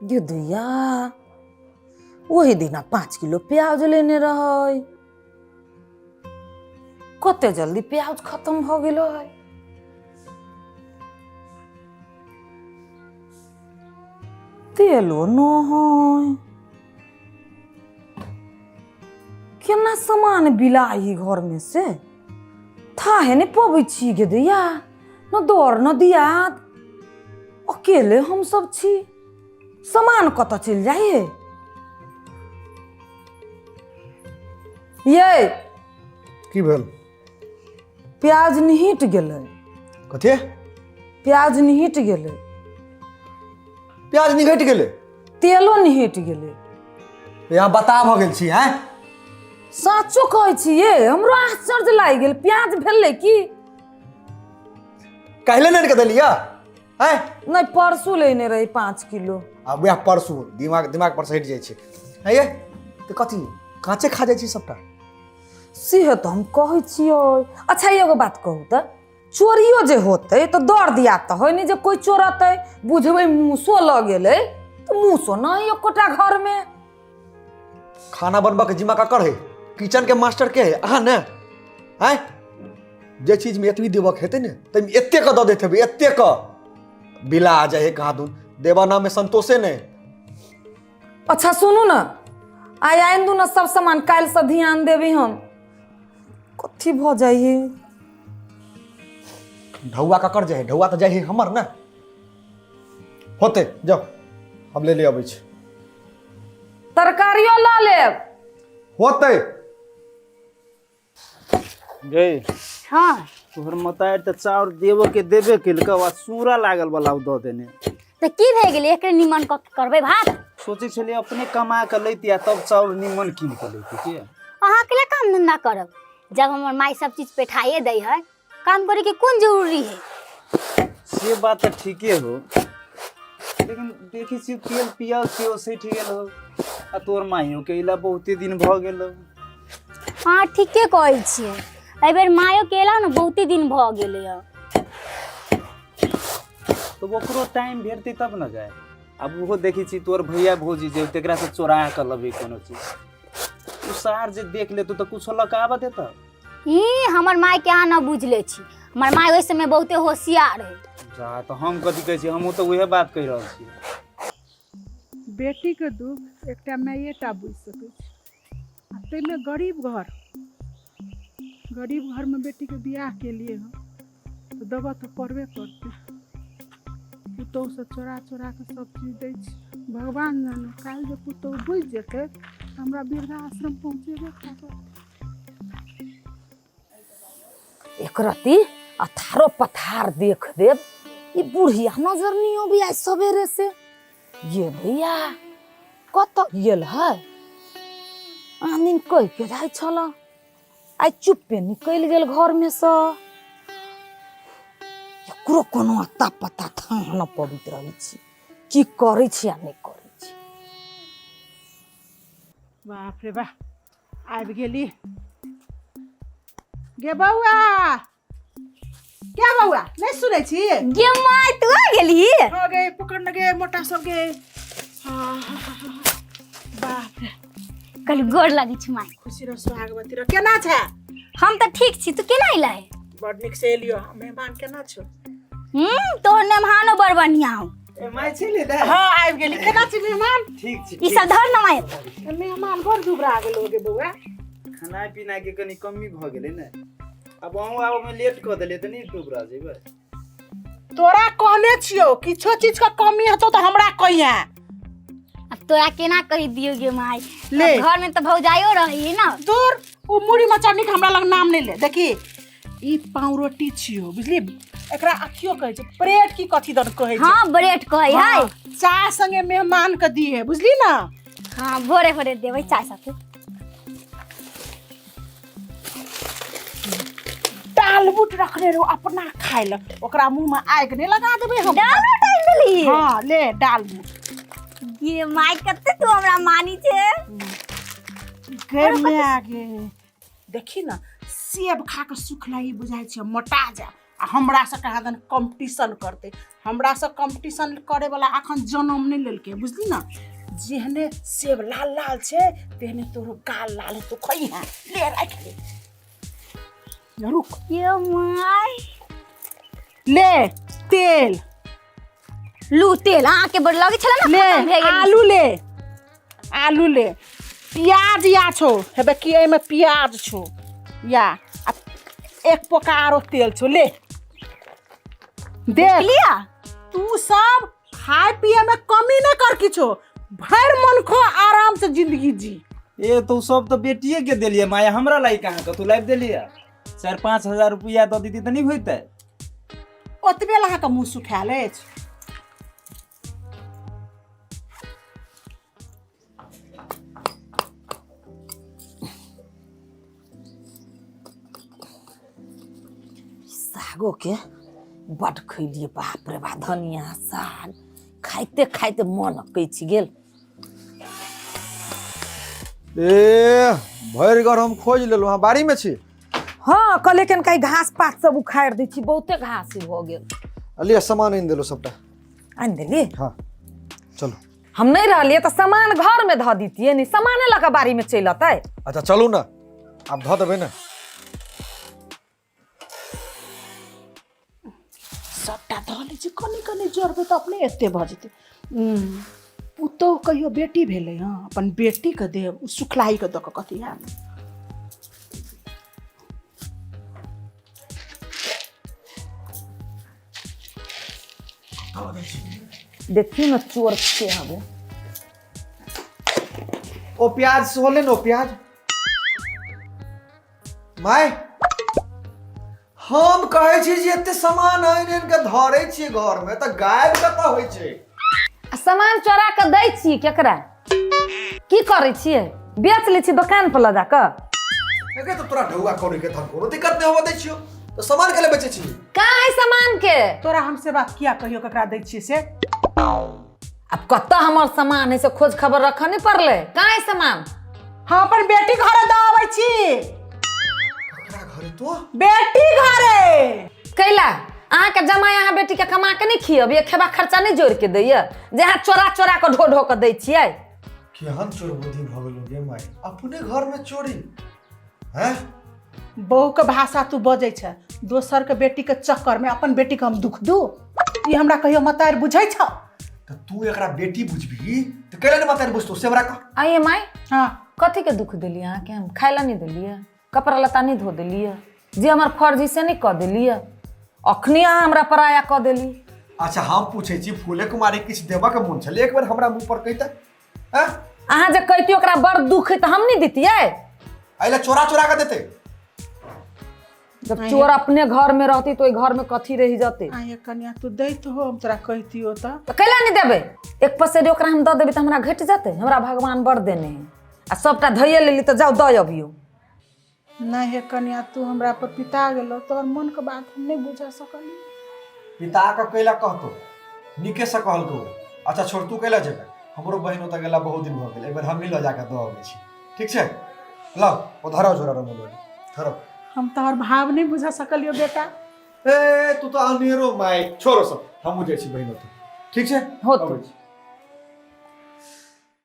ये दैया, ओहि दिना 5 किलो प्याज लेने रहै, कते जल्दी प्याज खत्म भऽ गेलै। तेलो नहि, केना सामान बिलाही घर में से थाहे नहि पबै छी गे दैया, न दर न दियाद, अकेले हम सब छी, सामान कतऽ चलि जाइए? ये की भेल? प्याज निहिट गेलै। कथी? प्याज निहिट गेलै। प्याज निघटि गेलै? तेलो निहिट गेलै। यहाँ बता भऽ गेल छी हैं? साचो कहै छी ये, हमरो आश्चर्य लागि गेल। प्याज भेलै की? काल्हि ने आनि कऽ देलियै हैं? नहि, परसू लेने रही 5 किलो। आ वएह परसू दिमाग पर से हटि जाइ छै। हैं ये तऽ कथी काँचे खा जाइ छी सबटा? से तऽ हम कहै छियै। अच्छा एगो बात कहू तऽ, चोरियो जे होतै तऽ दर दिया तऽ होइ नहि जे कोइ चोरतै, बुझबै मूसो लऽ गेलै तऽ मूसो नहि एकोटा घरमे। खाना बनबऽ के जिम्मा ककर है? किचन के मास्टर के है? अहाँ ने आँय? जे चीज में एतबी देबऽ के हेतै ने ताहिमे एते कऽ दऽ दैत हेबै, एते कऽ बिला आ जाइ है कहाँ दून, देबऽ नाम में संतोषे नहि। अच्छा सुनू ने, आइ आनि दू ने सब सामान, काल्हिसँ ध्यान देबै हम। कथी भऽ जाइ है? ढौआ ककर जाइ है? ढौआ तऽ जाइ है हमर ने। होतै जाउ, हम ले ले अबै छी। तरकारियो लऽ लेब। होतै। गई। हाँ। तोहर मतारि तऽ चाउर देबो के देबे केलकौ आ सूरा लागल वाला ओ दऽ देने। तऽ की भए गेलै, एकरे निमन कऽ के करबै भात? सोचै छलियै अपने कमा कऽ लैती आ तब चाउर निमन कीन कऽ लैती। के अहाँ अकेला काम धंधा करब जब हमर माय सब चीज पेठाइए दै है, काम करे के कोन जरूरी है? से बात तऽ ठीके हो, लेकिन देखै छियै तेल पियाज सेहो सठि गेल हो आ तोहर माइयो के अयला बहुते दिन भऽ गेल हो। हाँ ठीके कहै छियै, एहिबेर मायो के अयला ने बहुते दिन भऽ गेलै हँ। तऽ ओकरो टाइम भेटतै तब ने जाय। आब ओहो देखै छी तोहर भैया भौजी जे तकरासँ चोरा कऽ लबै कोनो चीज, ओ सार जे देख लेतौ तऽ कुछो लऽ कऽ आबऽ देतौ? ई हमर माय के अहाँ न बुझले छी, हमर माय ओहि समय बहुते होशियार है। जा तऽ हम कथी कहै छी, हमहूँ तऽ उएह बात कहि रहल छी। बेटीके दुख एकटा मायेटा बुझि सकै छै, आ ताहिमे गरीब घर, गरीब घरमे बेटीके बियाह केलियै हँ तऽ देबऽ तऽ पड़बे करतै। पुतोहुसँ चोरा चोरा कऽ सब चीज दै छै। भगवान जाने काल्हि जे पुतोहु बुझि जेतै तऽ हमरा वृद्धाश्रम पहुँचेबे करत। एक रति अथारो पथार देख देब, ई बुढ़िया नजर नहीं अभी आज सवेरे से। ये भैया कतऽ गेल है? आन दिन कहि के जाइ छल, आइ चुप्पे निकलि गेल घर में से। एकरो कोनो अता पता थाह न पबैत रहै छी, की करै छी आ नहि करै छी। बाप रे बाप, आबि गेली गे बौआ। क्या बौआ नहीं सुनै छी? गे माय तू आ गेली? हाँ गे, पकड़ न गे मोटा सब गे। हाँ, हाँ, हाँ, हाँ। बाप रे, कल गोर लगै छी माय। खुशी रह, सुहागवती रह। केना छै? हम तऽ ठीक छी, तू केना अइला है? बड़ नीक से एलियो। मेहमान केना छौ? तोहर मेहमानो बड़ बढ़िया हो। ए माय छली ने? हाँ आबि गेली। केना छी मेहमान? ठीक छी। ई सब धर न माय। मेहमान बड़ दुबरा गेलो गे बौआ। खाना पीना के कनी कमी भऽ गेलै ने, आब अहूँ आबऽ में लेट कऽ देलियै तऽ नहि दुबरा जेबै। तोरा कहने छियौ किछो चीज के कमी हेतौ तऽ हमरा कहिहे। अब तोरा केना कहि दियौ गे माय? ले। अब घर में तऽ भौजाइयो रही ना। दूर, ओ मुड़ी मचरनी के हमरा लग नाम नहीं ले। देखी ई पावरोटी छियो बुझली, एकरा अथियो कहै छै ब्रेड की कथी दन कहै छै। हाँ ब्रेड कहै है। हाँ, चाय संगे मेहमान के दिहे बुझली ना। हाँ भोरे भोरे देबै चाय साथे। दाल बूट रखने रहो अपना खाय ल, ओकरा मुंह में आगि नहीं लगा देबै हम। दाल बूट आनि देली? हाँ ले दाल बूट। गे माय कते तू हमरा मानी छे। गे माय गे, देखी ना सेब खा के सुखलाई बुझाइ छै मोटा जा, आ हमरासँ कहाँ दन कम्पटिशन करतै। हमरासँ कम्पटिशन करैवला एखन जनम नहि लेलकै, बुझली ने? जेहने सेब लाल लाल छै तेहने तोरो गाल लाल हेतौ। खइहेँ, ले राखि ले, रुक। यो my. ले तेल। लू तेल अहाँके बड़ लगै छलै ने, ले खतम भए गेल। आलू ले, आलू ले, प्याज या छौ, हेबे की एहिमे प्याज छौ या आ एक पोका आरो तेल छौ, ले देख। लिया। तू सब खाय पिए में कमी नहीं कर किछो, भरि मन खो, आराम से जिंदगी जी। ए तो सब तऽ बेटिए के देलियै माया, हमरा लागि कहाँ कतौ लाबि देलियै? 4-5 हजार रुपैआ दऽ दैती तऽ नहि होइतै? ओतबे ला अहाँके मुँह सुखायल अछि? सागोके बड खैलियै, बाप रे बा, धनिया साग खाइते खाइते मन अकैछ गेल। ए भरि घर हम खोजि लेलहुँ, अहाँ बाड़ीमे छी? हँ, कहलियै कनि घास पात सब उखाड़ि दै छी, बहुते घास भऽ गेल। लिअ, सामान आनि देलहुँ सबटा। आनि देली? हँ, चलू। हम नहि रहलियै तऽ सामान घरमे धऽ दितियै ने, सामाने लऽ कऽ बाड़ीमे चलि अतै। अच्छा चलू ने, आब धऽ देबै ने। सबटा धऽ लै छी, कनि कनि जोड़बै तऽ अपने एते भऽ जेतै। पुतोहु कहियो बेटी भेलै हँ, अपन बेटीके देब, ओ सुखलाहीके दऽ कऽ कथी हैत? देखियौ ने चोर के हवे। ओ प्याज सेहो ले ने, ओ प्याज। माय, हम कहै छी जे एते सामान आनि आनि के धरै छियै घरमे तऽ गायब कतऽ होइ छै? आ सामान चोरा कऽ दै छी केकरा? की करै छियै? बेच लै छी दोकान पर लऽ जा कऽ? एके तऽ तोरा ढौआ करै के तऽ कोनो दिक्कत नहि होबऽ दै छियौ, तऽ सामान के ले बेचै छी? कहाँ है सामान के? तोरा हम से बात किया कहियो ककरा दै छियै से? आब कतऽ हमर सामान है से खोज खबर रखऽ नहि पड़लै? कहाँ है सामान? हम अपन बेटी घरे दऽ अबै छी। ककरा घरे तो? बेटी घरे। कैला अहाँके जमाइ अहाँ बेटीके कमा के नहि खियबियै? खेबा खर्चा नहि जोड़ि के दैया जे अहाँ चोरा चोरा कऽ ढो ढो कऽ दै छियै? केहन चोर बुद्धि भऽ गेलौ गे माय, अपने घर में चोरी हैं? बहूके भाषा तू बजै छ, दोसरके बेटीके चक्करमे अपन बेटीके हम दुख दू? ई हमरा कहियो मतारि बुझै छ? तऽ तू एकरा बेटी बुझबही तऽ कैला नहि मतारि बुझतौ से हमरा कह। आइए माय। हँ। कथीके दुख देलियै अहाँके हम? खाय लए नहि देलियै? कपड़ा लत्ता नहि धो देलियै? जे हमर फर्ज है से नहि कऽ देलियै? अखनी अहाँ हमरा पराया कऽ देली। अच्छा हम पूछै छी, फूले कुमारी किछु देबऽ के मोन छलै? एक बेर हमरा मुँह पर कहिते हैं? अहाँ जे कहितियै ओकरा बड़ दुख है तऽ हम नहि दितियै? एहि लए चोरा चोरा के देतै? जब चोर अपने घर में रहती तो ओहि घर में कथी रहि जते? आये कनिया, तू दैत हो, हम तोरा कहितियो तऽ। तऽ कैला नहि देबै? एक पसेरी ओकरा हम दऽ देबै तऽ हमरा घटि जेतै? हमरा भगवान बड़ देने है। आ सबटा धैये लेली तऽ जाउ दऽ अबियौ। नहि हे कनिया, तू हमरा पर पिता गेलो, तोहर मनके बात हम नहि बुझा सकलियै। पिता के कैला कहतो? नीके से कहलको। अच्छा छोड़, तू कैला जेबे? हमरो बहिन ओतऽ गेला बहुत दिन भऽ गेल, एक बेर हमही लऽ जाके दऽ अबै छी, ठीक छै? लाउ, ओ धराउ झोरा, रमोल धराउ। हम तोहर भाव नहि बुझा सकलियो बेटा। ए तू तऽ अनेरो माय, छोड़ो सब, हमहूँ जाइ छी बहिन ओतऽ, ठीक छै? होतौ। अबै छी।